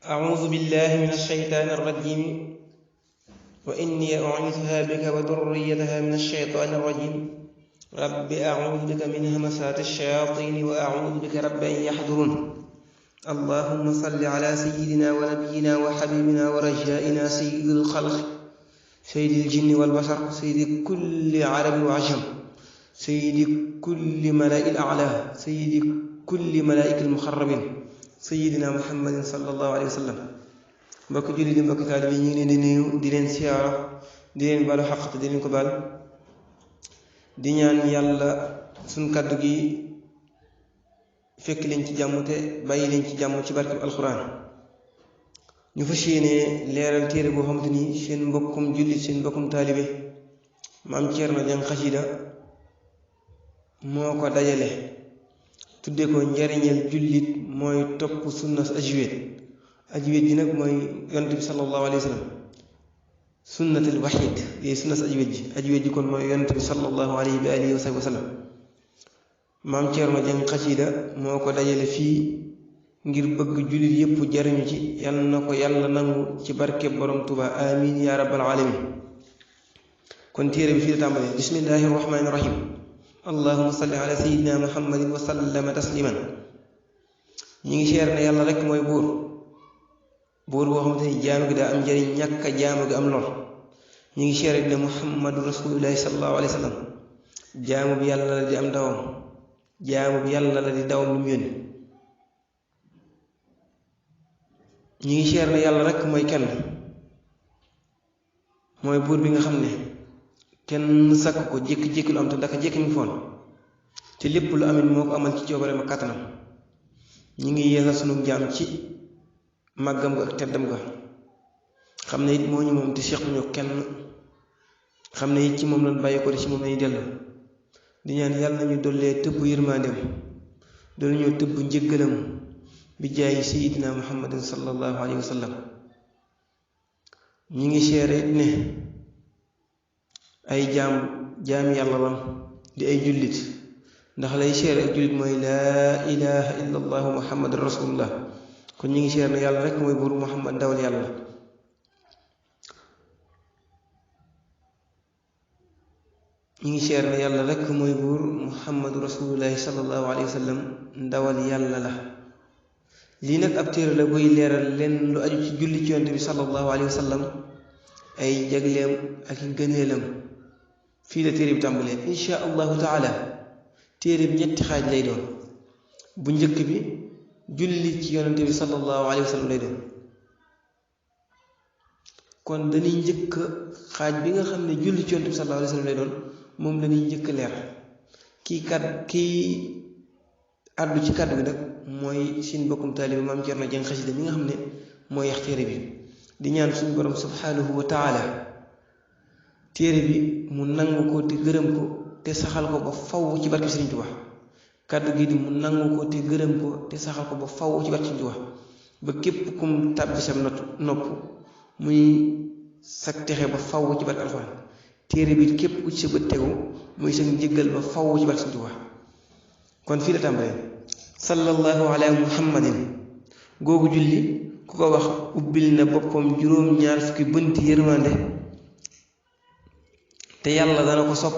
أعوذ بالله من الشيطان الرجيم وإني أعيذها بك وذريتها من الشيطان الرجيم رب أعوذ بك من همسات الشياطين وأعوذ بك رب أن يحضرون اللهم صل على سيدنا ونبينا وحبيبنا ورجائنا سيد الخلق سيد الجن والبشر سيد كل عرب وعجم سيد كل ملائكة الأعلى سيد كل ملائكة المخربين سيدنا محمد صلى الله عليه وسلم mbokk julli di mbokk taalibe ñu ngi leen di nuyu di leen siyaara di leen baalu xaq di leen ko baal di ñaan yàlla suñ kàddu gi fekk leen ci jàmm te bàyyi leen ci jàmm ci barkeb alxuraan ñu fas yéene leeral téere boo xamante ni seen mbokkum jullit seen mbokkum taalibe maam Thierno Dieng Xasida moo ko dajale tudde ko njariñal jullit mooy topp sunnas ajwid ji nag mooy yonent bi sallallahu alayhi wa sallam sunnatul wahid di sunnas ajwid ji kon mooy yonent bi sallallahu alayhi wa alihi wa sallam maam Thierno Dieng Xasida moo ko dajale fii ngir bëgg jullit yépp jariñu ci yal na ko yàlla nangu ci barkeb borom Tuuba amin ya rabbal alamin kon téere bi fii la tàmbalee bismillahi rahmani rahim allahumma salli ala sayyidina muhammadin wa sallama tasliman ñi ngi seer ne yàlla rek mooy buur boo xamante ni jaamu gi daa am njariñ ñàkk a jaamu gi am lor ñu ngi seer ne muhammadu rasulullahi sallallahu alayhi wa sallam jaamu bi yàlla la di am dawam jaamu bi yàlla la di dawam lu mu yónni ñu ngi seer ne yàlla rek mooy kenn mooy buur bi nga xam ne kenn sakk ko jékki-jékki lu am te daka jékki mi foon te lépp lu amit moo ko amal ci coobareem ak kàttanam ñu ngi yeesal sunu jaam ci màggam ga ak teddam ga xam ne it moo ñu moom te sequñu kenn xam ne it ci moom lañ bàyyi ko te ci moom lañuy dellu di ñaan yàlla nañu dollee tëbb yërmaandeem doolu ñoo tëbb njëggalam bi jaay sayidina muhammadin sallallahu alayhi wa sallam ñu ngi seere it ne ay jaam yàlla lan di ay jullit ndax lay seere ak jullit mooy laa ilaha illa allahu muhammadun rasulullah kon ñu ngi seer ne yàlla rek mooy buur muhammad ndawal yàlla ñu ngi seer ne yàlla rek mooy buur muhammadu rasulullahi sallallahu alayhi wa sallam ndawal yàlla la lii nag ab téere la buy leeral leen lu aju ci julli ci yonent bi sallallahu alayhi wa sallam ay jagleem ak gëneelam fii la téere bi tàmbalee insha allahu taala téere bi ñetti xaaj lay doon bu njëkk bi julli ci yonente bi sallallahu alayhi wa sallam lay doon kon dañuy njëkk xaaj bi nga xam ne julli ci yonente bi sallallahu alayhi wa sallam lay doon moom lañuy njëkk leer kii àddu ci kàddu gi nag mooy seen bokkum taalibe maam Thierno Dieng Xasida mi nga xam ne mooy yax téere bi di ñaan suñu borom subhanahu wa taala téere bi mu nangu ko te gërëm ko te saxal ko ba faw ci barke Sëriñ Tuubaa kàddu gi di mu nangu ko te gërëm ko te saxal ko ba faw ci barke Sëriñ Tuubaa ba képp kum tàbbi sam nopp muy sag texe ba faw ci barke alxuraan téere bi képp ku ci sa bët tegu muy sag njëggal ba faw ci barke Sëriñ Tuubaa kon fii la tàmbalee sallallahu ala muhammadin googu julli ku ko wax ubbil na boppam juróom-ñaar fukki bënti yërmande te yàlla dana ko sopp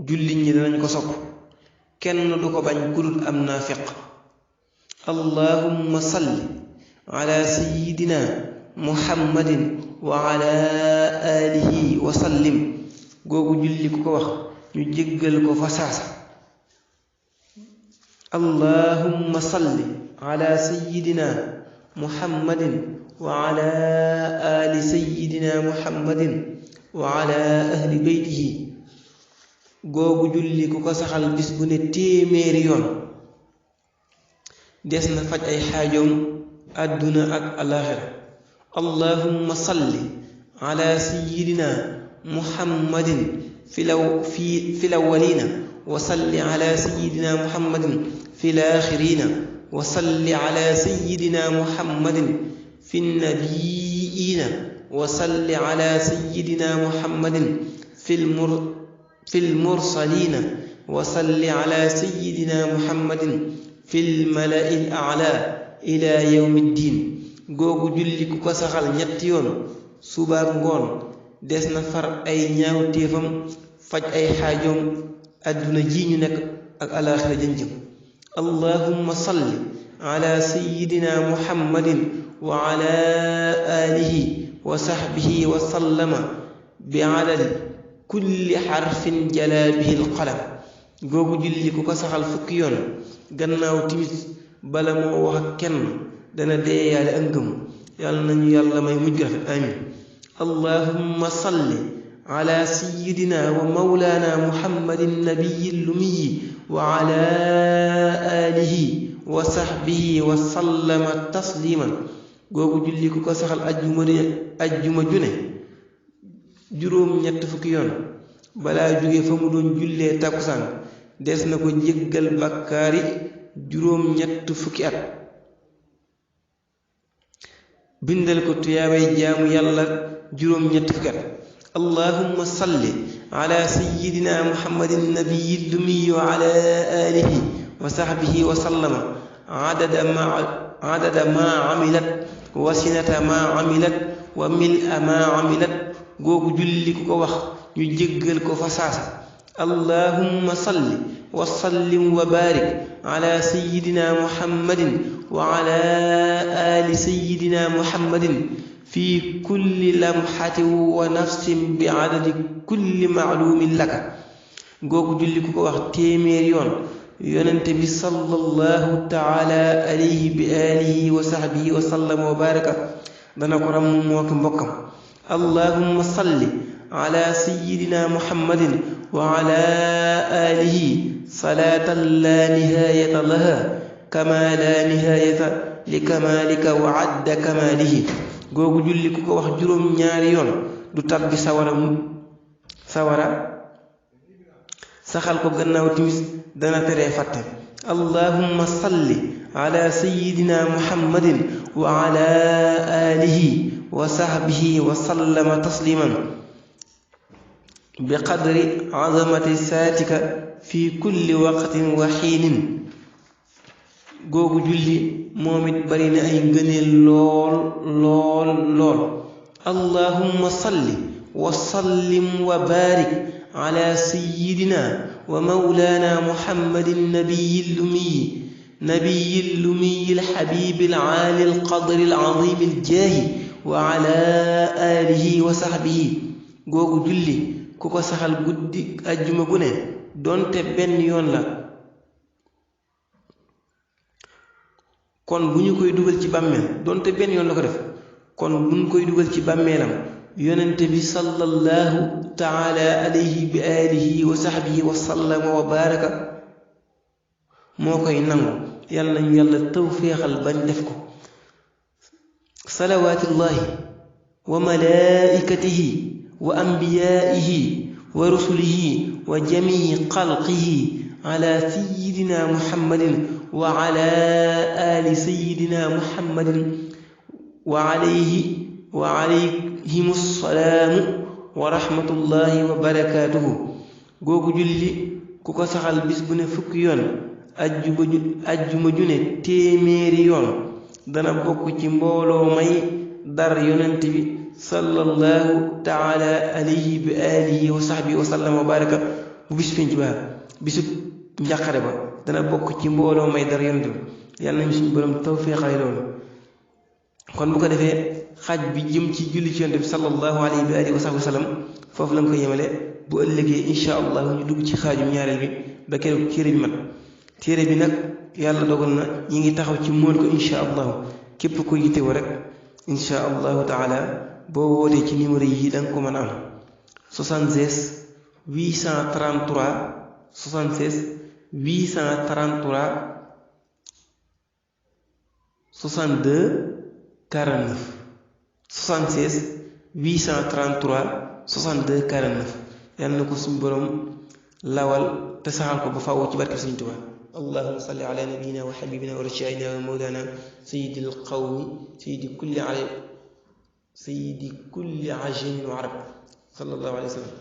jullit ñi danañ ko sopp kenn du ko bañ ku dul am naafiq allahumma salli ala sayyidina muhammadin wa ala alihi wa sallim googu julli ku ko wax ñu jéggal ko fa saasa allahumma salli ala sayyidina muhammadin wa ala ali sayyidina muhammadin wa ala ahli beytihi googu julli ku ko saxal bis bu ne téeméeri yoon des na faj ay xaajoom àdduna ak alaaxira allahumma salli ala sayyidina muhammadin fi lawalina wa salli ala sayyidina muhammadin fi laaxirina wa salli ala sayyidina muhammadin fi nabiyina wa salli ala sayyidina muhammadin في المرسلين وصل على سيدنا محمد في الملأ الأعلى إلى يوم الدين googu julli ku ko saxal ñetti yoon suba ak ngoon des na far ay ñaawteefam faj ay xaajoom adduna ji ñu nekk ak alaaxira jëm allahumma salli ala sayyidina muhammadin wa ala alihi wa sahbihi wa sallama bi adadi kulli xarfin jala bihi alqalam googu julli ku ko saxal fukki yoon gannaaw timis bala moo wax ak kenn dana deeyaale ak ngëm yàlla nañu yàlla may mujj rafet amin allahumma salli ala sayyidina wa mawlana muhammadin nabiyil lummi wa ala alihi wa sahbihi wa sallama tasliman googu julli ku ko saxal ajjuma june juróom ñett fukki yoon balaa jóge fa mu doon jullee takkusaan des na ko jéggal bàkkaari juróom ñett fukki at bindal ko tuyaabay jaamu yàlla juróom ñett fukki at allahumma salli ala sayyidina muhammadin nabiyil lummi wa ala alihi wa sahbihi wa sallama adada ma amilat wa sinata ma amilat wa mil'a ma amilat googu julli ku ko wax ñu jéggal ko fa saasa allahumma salli wa sallim wa barik ala sayyidina muhammadin wa ala ali sayyidina muhammadin fi kulli lamhatin wa nafsin bi adadi kulli maalumin laka googu julli ku ko wax téeméer yoon yonente bi sallallahu taala alayhi bi alihi wa sahbihi wa sallam wa baraka dana ko ram moo ki mbokkam allahumma salli ala sayyidina muhammadin wa ala alihi salatan la nihayata laha kama la nihayata li kamalika wa adda kamalihi googu julli ku ko wax juróom ñaari yoon du tabbi sawara saxal ko gannaaw timis dana teree fàtte allahumma salli ala sayyidina muhammadin wa ala alihi wa sahbihi wa sallama tasliman bi qadri azamati saatika fi kulli waqtin wa xiinin googu julli moom it bari na ay ngëneel lool allahumma salli wa sallim wa barik ala sayyidina wa mawlana muhammadin nabiyil lummi alhabibil aali alqadri alazim aljaahi wa ala alihi wa sahbihi googu julli ku ko saxal guddi ajjuma gu ne donte benn yoon la kon bu ñu koy dugal ci bàmmeel donte benn yoon la ko def kon bu ñu koy dugal ci bàmmeelam yonente bi sallallahu taala alayhi bi alihi wa sahbihi wa sallama wa baraka moo koy nangu yàlla nañu yàlla tawféexal bañ def ko salawaatullahi wa malaikatihi wa anbiyaihi wa rusulihi wa jamii xalqihi ala sayyidina muhammadin wa ala ali sayyidina muhammadin wa alayhimu salaamu wa rahmatullahi wa barakaatuhu googu julli ku ko saxal bis bu ne fukki yoon ajjuma ju ne téeméeri yoon dana bokk ci mbooloo may dar yonent bi sallallahu taala alayhi bi alihi wa sahbihi wa sallam wa baraka bu bis penc ba bisu njàqare ba dana bokk ci mbooloo may dar yonent bi yàlla nañu suñu borom tawféexal loolu kon bu ko defee xaaj bi jëm ci julli ci yonent bi sallallahu alayhi bi alihi wa sahbihi wa sallam foofu la nga koy yemale bu ëllëgee insha allah ñu dugg ci xaajum ñaareel bi ba keroog téere bi mat téere bi nag yàlla dogal na ñi ngi taxaw ci mool ko insha allahu képp ko yittewu rek insha allahu taala boo wootee ci numéro yi da nga ko mën a am 76 833 76 833 62 49 76 833 62 49 yàlla na ko suñu borom lawal te saxal ko ba faaw ci barke Sëriñ Tuubaa allahumma salli ala nabiyyina wa habibina wa rashaadina wa mawlana sayyidil qawmi sayyidi kulli ajmin wa arab sallallahu alayhi wa sallam